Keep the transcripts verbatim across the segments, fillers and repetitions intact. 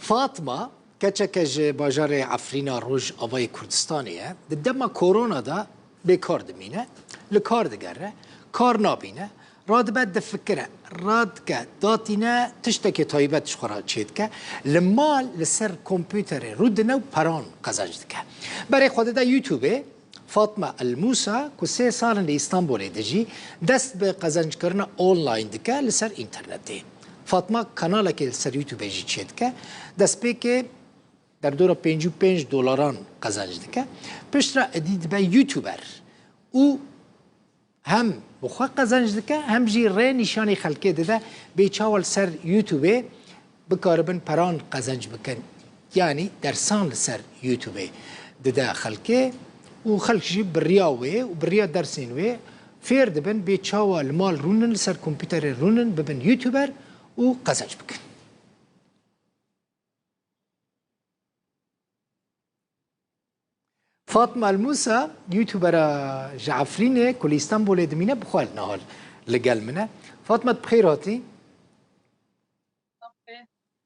Fatma, keçeke ji bajarê Efrîna Rojavayê Kurdistanê ye. Di dema korona de bêkar dimîne, li kar digere, kar nabîne, radibe difikire, radike, datîne, tiştekê taybet ji xwe re çêdike. Li mal li ser kompûterê rûdine û peran qezenc dike. Berê xwe dide YouTubeê. Fatma El Musa, ku sê sal in li Îstanbulê dijî, dest bi qezenckirina online dike li ser înternetê. Fatma kanalekê li ser YouTubeê jî çêdike. Destpêkê derdora pêncî û pênc dolaran qezenc dike. Piştre êdî dibe YouTuber û hem bi xwe qezenc dike, hem jî rê nîşanî xelkê dide bê çawa li ser YouTubeê bikaribin peran qezenc bikin. Yanî dersan li ser YouTubeê dide xelkê û xelk jî bi riya wê û bi riya dersên wê fêr dibin bê çawa li mal rûnin, li ser kompûterê rûnin, bibin YouTuber û qezenc bikin. Fatma El Musa, YouTubera ji Efrînê ku li Îstanbulê dimîne, bi xwe niha li gel min e. Fatma, tu bi xêr hatî.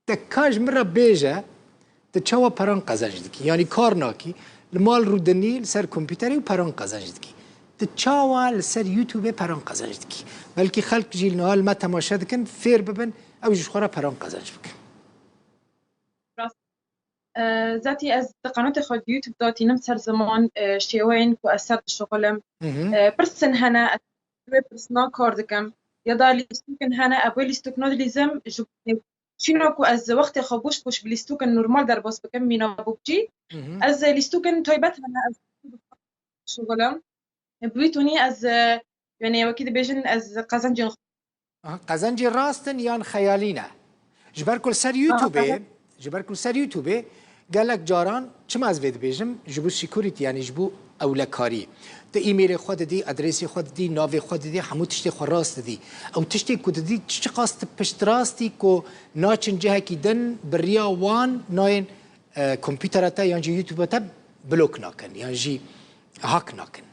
Te ka ji min re bêje, tu çawa peran qezenc dikî? Yanî kar nakî, li mal rûdinî, li ser kompûterê û peran qezenc dikî. Tu çawa li ser YouTubeê peran qezenc dikî? Belkî xelk jî li niha li me temaşe dikin, fêr bibin, ew jî ji xwe re peran qezenc bikin. Rast. E, zetî ez di qenatê xwe di YouTube de tînim ser ziman, e, şêweyên ku ez ser dişuxilim. Hı hı. E, pirsên hene, ez wê pirsina kar dikim. Ya da lîstokên hene, ez wê lîstok nadilîzim, ji çîna ku ez wextê xwe boş boş bi lîstokên normal derbas bikim, mîna bûkçî. Hı hı. Ez lîstokên taybet hene, ez dişuxilim. Bi wî tonî ez, e, yanî wekî dibêjin ez qezencên xwe. Aha, qezencê rast in yan xeyalî ne? Ji ber ku li ser Aha, YouTubeê, aha. Ji ber ku li ser YouTubeê gelek caran, çima ez vê dibêjim? Ji bo security, yanî ji bo ewlekarî. Tu e-mailê xwe didî, adresê xwe didî, navê xwe didî, hemû tiştê xwe rast didî. Ew tiştê ku didî, çi, çiqas tu piştrastî ku naçin cihekî din, bi riya wan nayên, e, kompûtera te yan jî YouTube'a te blok nakin, yan jî hack nakin.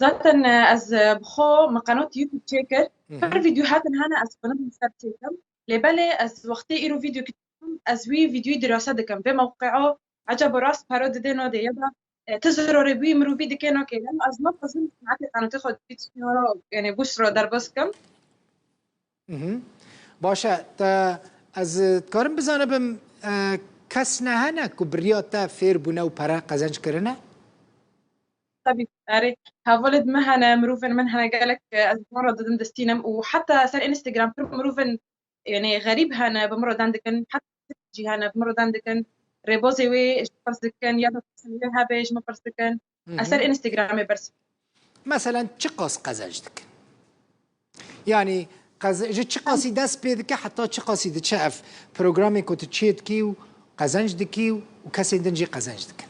Zaten, e, ez, e, bi xwe min qenat YouTube çêkir. Hı hı. Pir vîdeo hatin hene ez xwe nibim ser çêkim. Lê belê ez wextê îro vîdeo kitim, ez wî vîdeoyî dirase dikim. Vê mewqea ecaba rast pere didê nadê ya da, e, ti zirarê wî mirovî dike nake. Lema ez naxwazim sanetê qenatê xwe dît yani boş re derbas kim. Mhm. Baş e, te, ez dikarim bizanibim, e, kes ne hene ku bi riya te fêr bûne û pere qezenc kirine? Tabî, erê, hevalê me hene, mirovên min hene gelek, e, ez bi wan re didim distînim û heta ser Instagram pir mirovên, yani, xerîb hene, bi min re deng dikin, heta jî hene, bi min re deng dikin, rêbazê wê ji min pirs dikin, ya da pirsên wê hebe ji min pirs dikin. Hı hı. Ez ser Instagramê bersiv. Meselen, çiqas qezenc dikin? Yani, qez-, ji çiqasî dest pê dike, heta çiqasî diçe ev programê ku tu çê dikî û qezenc dikî û kesên din jî qezenc dikin?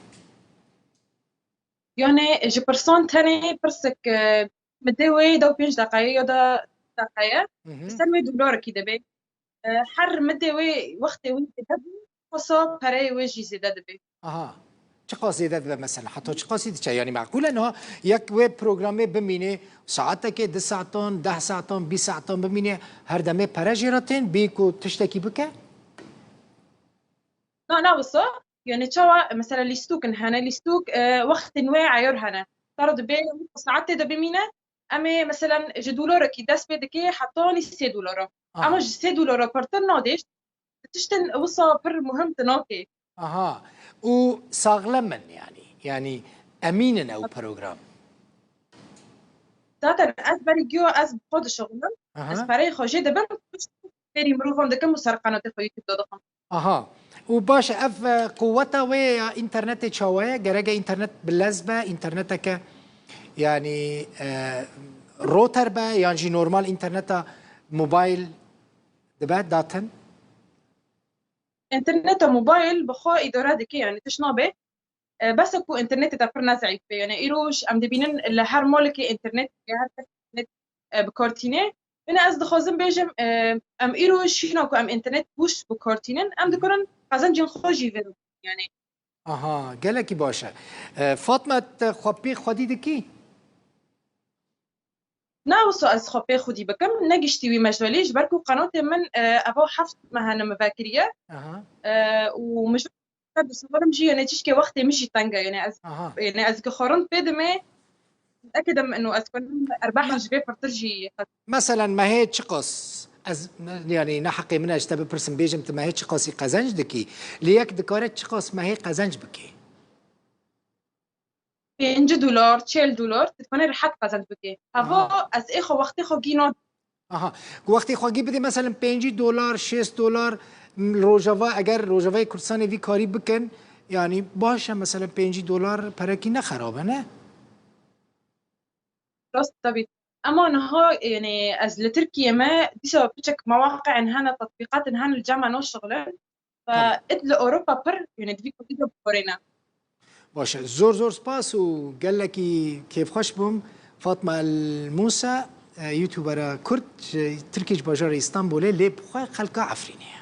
Yani, ji pirsan tenê pirsek, e, midê wê da pênc deqe ye ya da deqe ye. Hı hı. Ser wê dolarekî dibe. E, her midê wê wextê wê zêde bû, xwesa pereyê wê jî zêde dibe. Aha. Çiqas zêde dibe mesela? Heta çiqasî diçe? Yani meqûl e niha yek wê programê bimîne saetekê, du saetan, deh saetan, bîst saetan bimîne, her demê pere jê re tên, bê ku tiştekî bike? Na, na wisa. Yani çawa, mesela lîstok in hene, lîstok, e, wextên wê eyar hene. Te re dibe saetê de bimîne, em ê, meselen, ji dolarekî dest pê dike, hetanî sê dolara. Aha. Ama ji sê dolara pirtir nadê, tiştin wisa pir muhim tu nakê. Aha. Û saxlem in yani. Yani emîn in ew program. Zaten ez berî giyo ez bi xwe dişuxilim. Aha. Ez pereyê xwe jê dibim, fêrî mirovan dikim û ser qenatê xwe YouTube de dixim. Aha. Û baş e, ev, e, quweta wê ya înternetê çawa ye? Gereke înternet bi lez be, înterneteke, yanî, e, roter be, yan jî normal înterneta mobayl dibe, datin? Înterneta mobayl bi xwe îdare dike, yanî tişt nabe. E, bes e ku înternetê te pir ne zeîf be. Yanî îro ş-, em dibînin li her malekê înternet, her kes înternet, e, bi kar tîne. Yanî ez dixwazim bêjim, e, em îro şîna ku em înternet boş bi kar tînin, em dikarin qezencên xwe jî vê re bixin. Yanî. Aha, gelekî baş e. E, Fatma, te xwe pê xwedî dikî? Na wisa ez xwe pê xwedî bikim, ne giştî wî mecwelî, ji ber ku qenotê min, e, eva heft mehane min vekiriye. Aha. E, û min ji ber desthilatê min jî, yanî tişkê wextê min jî teng e. Yanî ez, Aha. yanî ez ki xwe rind pê dimê, mut'ekid im inu ez ku erbehan ji vê pirtir jî. Meselen mehê çiqas, ez, yanî ne heqê min e ji te bipirsim, bêjim tu mehê çiqasî qezenc dikî? Lê yek dikare çiqas mehê qezenc bike? Pêncî dolar, çel dolar, tu dikane rehet qezenc bike. Heva Aha. ez ê xwe wextê xwe gî nadim. Aha. Ku wextê xwe gî bidê, meselen pêncî dolar, şêst dolar, m, Rojava, eger Rojavayê Kurdistanê vî karî bikin, yanî baş e, meselen pêncî dolar perekî ne xerab e, ne? Rast, tabî. Ema niha, yanî ez li Tirkiyê me, dîsa piçek mewaqi'ên hene, tetbîqatên hene li cem me naşixulin. Ve Tabii. id li Ewropa pir, yanî di vî kurdî de biborîne. Baş e. Zor zor spas û gelekî kêfxweş bûm. Fatma El Musa, e, YouTubera Kurd, ji Tirkiyê, ji bajarê Îstanbulê, lê bi xwe xelka Efrînê ye.